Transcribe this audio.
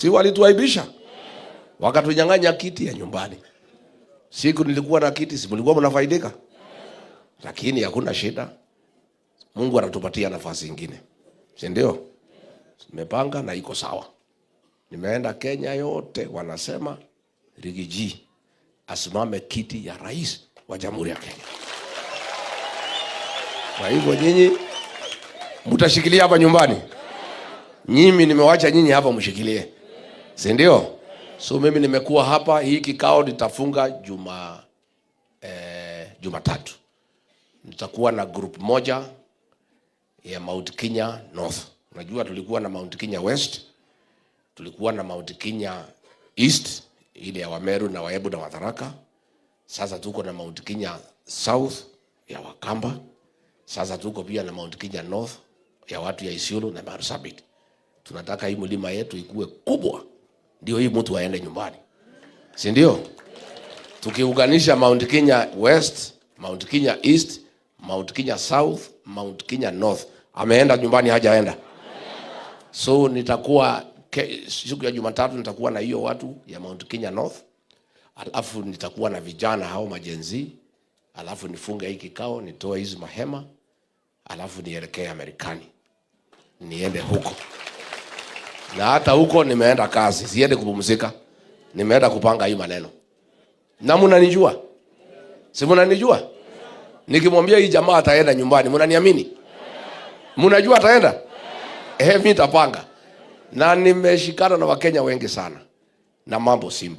Si walituaibisha? Wakatunyang'anya kiti ya nyumbani. Siku nilikuwa na kiti, si mlikuwa mnafaidika? Lakini hakuna shida. Mungu anatupatia nafasi ingine. Si ndio? Nimepanga na iko sawa. Nimeenda Kenya yote, wanasema Riggy G asimame kiti ya rais wa Jamhuri ya Kenya. Kwa hivyo nyinyi mtashikilia hapa nyumbani. Nyinyi nimewacha nyinyi hapa mshikilie. Si ndio? So mimi nimekuwa hapa, hii kikao nitafunga Jumatatu. Nitakuwa na group moja ya Mount Kenya North. Unajua tulikuwa na Mount Kenya West, tulikuwa na Mount Kenya East ile ya Wameru na Waembu na Watharaka. Sasa tuko na Mount Kenya South ya Wakamba. Sasa tuko pia na Mount Kenya North ya watu ya Isiolo na Marsabit. Tunataka hii mlima yetu ikue kubwa, ndio hii mtu aende nyumbani, si ndio? Tukiunganisha Mount Kenya West, Mount Kenya East, Mount Kenya South, Mount Kenya North, ameenda nyumbani hajaenda? So nitakuwa siku ya Jumatatu nitakuwa na hiyo watu ya Mount Kenya North, alafu nitakuwa na vijana hao ma-Gen Z, alafu nifunge hii kikao, nitoe hizi mahema, alafu nielekee Amerikani, niende huko. Na hata huko nimeenda kazi, siende kupumzika, nimeenda kupanga hii maneno. Na mnanijua, si mnanijua? Nikimwambia hii jamaa ataenda nyumbani, mnaniamini? Mnajua ataenda? Eh, mimi nitapanga. Na nimeshikana na Wakenya wengi sana na mambo simba.